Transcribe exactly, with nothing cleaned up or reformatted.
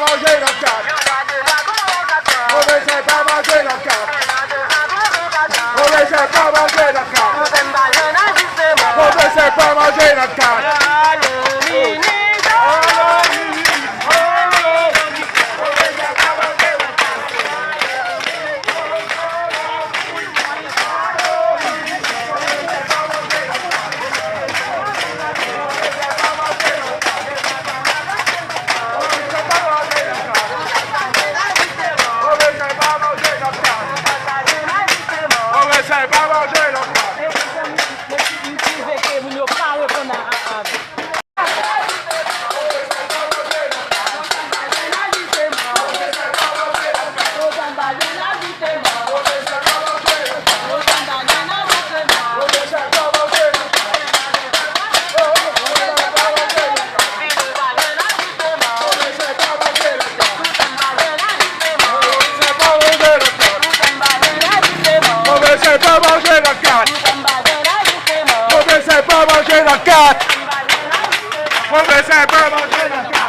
Manje nan kat. Pwofesè pa manje nan kat. Pwofesè pa manje nan kat. Pwofesè pa manje nan kat. Pwofesè pa manje nan kat. Pwofesè pa manje nan kat. M twouve ke moun yo pa reponn a, a, a. Pwofesè pa manje nan kat. Pwofesè pa manje nan kat. Pwofesè pa manje nan kat.